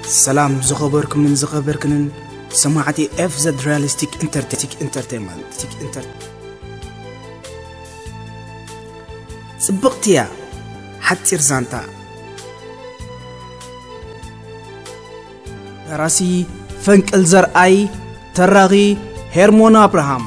ሰላም ዝኸበርኩምን ዝኸበርክንን ሰማዕቲ ኤፍ ዘድ ሪያሊስቲክ ኢንተርቴ-፣ ኢንተርቴንመንት። ጽብቕቲ እያ ሓጺር ዛንታ። ደራሲ ፈንቅል ዘርኣይ፣ ተራኺ ሄርሞን ኣብርሃም።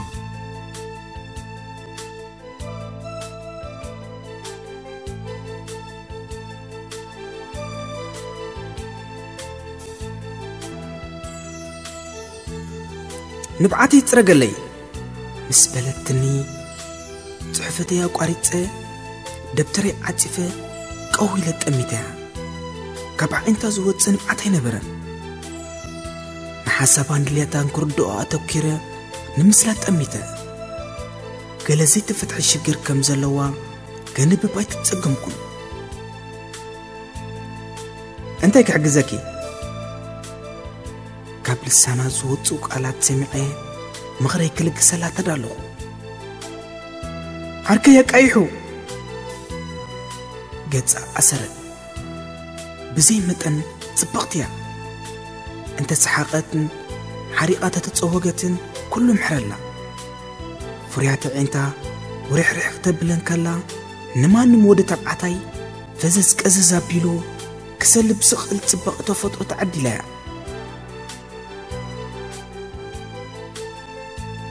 ንብዓተይ ጽረገለይ ምስ በለትኒ፣ ጽሑፈተይ ኣቋሪጸ፣ ደብተረይ ዓጺፈ፣ ቀው ኢለ ጠሚተያ። ካብ ኣዒንታ ዝወጽእ ንብዓት ኣይነበረን። ንሓሳባን ድልያታን ክርድኦ ኣተኲረ፣ ንምስላ ጠሚተ። ገለ ዘይተፈትሐ ሽግር ከም ዘለዋ ገንብብ ኣይተጸገምኩን። እንታይ ክሕግዘኪ? ካብ ልሳና ዝወጽኡ ቃላት ሰሚዐ ምኽረይ ክልግሰላ ተዳለኹ። ዓርከይ ኣቃይሑ ገጻ ኣሰረት። ብዘይ መጠን ጽብቕቲ እያ። እንተ ሰሓቐትን ሓሪቓ ተተጸወገትን ኩሉ ምሕረላ። ፍርያት ኣዒንታ ውርሕርሕ ክተብለን ከላ፣ ንማንም ወዲ ተባዕታይ ፈዘዝ ቀዘዝ ኣቢሉ ክሰልብ ዝኽእል ጽባቐ ተፈጥሮ ተዓዲላ እያ።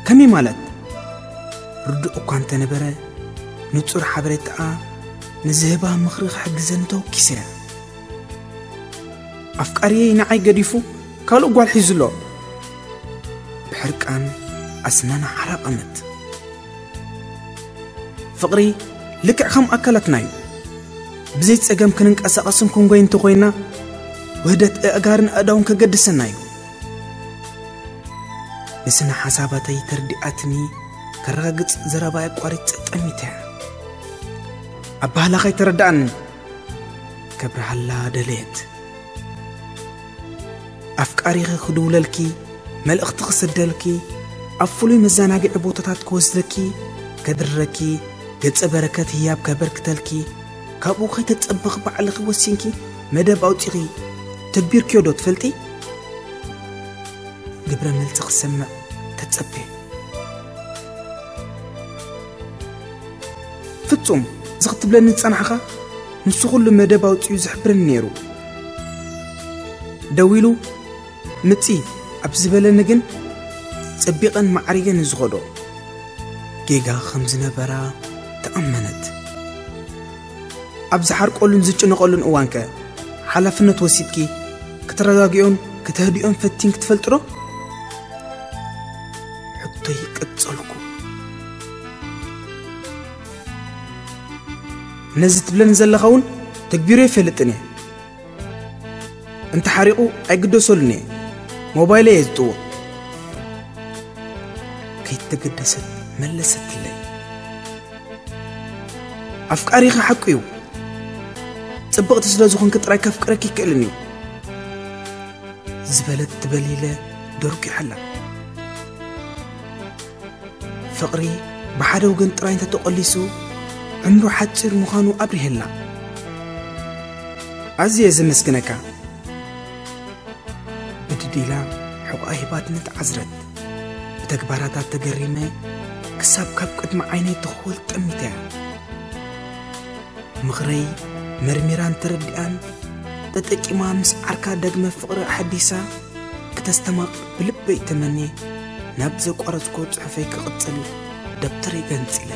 ከመይ ማለት? ርዱእ እኳ እንተነበረ፣ ንጹር ሓበሬታኣ ንዝህባ ምኽሪ ክሕግዘኒ ተወኪሰ። ኣፍቃሪየይ ንዓይ ገዲፉ ካልእ ጓል ሒዙ ኣሎ። ብሕርቃን ኣስናና ሓራቐመት። ፍቕሪ ልክዕ ከም ኣካላትና እዩ። ብዘይ ጸገም ክንንቀሳቐስን ክንጎይን እንተኾይንና፣ ውህደት ኣእጋርን ኣእዳውን ከገድሰና እዩ። ንስነ ሓሳባተይ ተረዲኣትኒ ከረጋግጽ ዘረባይ ኣቋሪጸ ጠሚተ። ኣባህላኸይ ተረዳኣኒ። ከብርሃላ ደለየት። ኣፍቃሪኺ ክድውለልኪ፣ መልእኽቲ ክሰደልኪ፣ ኣብ ፍሉይ መዘናግዒ ቦታታት ክወስደኪ፣ ከድርረኪ፣ ገጸ በረከት ህያብ ከበርክተልኪ፣ ካብኡ ከይተጸበኺ ባዕልኺ ወሲንኪ መደብ ኣውጺኺ ተግቢርክዮ ዶ ትፈልጢ? ግብረ መልሲ ክሰምዕ ተጸበየ። ፍጹም፣ እዚ ክትብለኒ ዝጸናሕኻ፣ ንሱ ኩሉ መደብ ኣውጺኡ ዝሕብረኒ ነይሩ። ደዊሉ፣ "ምጺ" ኣብ ዝበለኒ ግን፣ ጸቢቐን ማዕሪገን ዝኸዶ ጌጋ ከም ዝነበራ ተኣመነት። ኣብ ዝሓርቀሉን ዝጭነቐሉን እዋንከ ሓላፍነት ወሲድኪ ከተረጋግኦን ከተህድኦን ፈቲንኪ ትፈልጢ ዶ? ሕቶይ ቀጸልኩ። ነዚ ትብለኒ ዘለኻ እውን ተግቢሩ ይፈልጥን እየ። እንተሓሪቑ ኣይግደሰሉን እየ። ሞባይለይ እየ ዝጥዎ። ከይተገደሰት መለሰትለይ። ኣፍቃሪኺ ሓቁ እዩ። ጽብቕቲ ስለ ዝኾንኪ ጥራይ ከፍቅረኪ ይክእልን እዩ። ዝበለት ትበል ኢለ ደርጒሓላ። ፍቕሪ ብሓደ ወገን ጥራይ እንተተቖሊሱ ዕምሩ ሓጺር ምዃኑ ኣብሪሀላ። ኣዝየ ዘመስግነካ። ብድድ ኢላ ሕቖኣ ሂባትኒ ተዓዝረት። ብተግባራታ ተገሪመ ክሳብ ካብ ቅድሚ ዓይነይ ትኽወል ጠሚተያ። ምኽረይ መርሚራን ተረዲኣን ተጠቂማ ምስ ዓርካ ደግመ ፍቕሪ ኣሐዲሳ ክተስተማቕ ብልበይ ተመንየ ናብ ዘቋረጽኮ ጽሑፈይ ክቕጽል ደብተረይ ገንጺለ።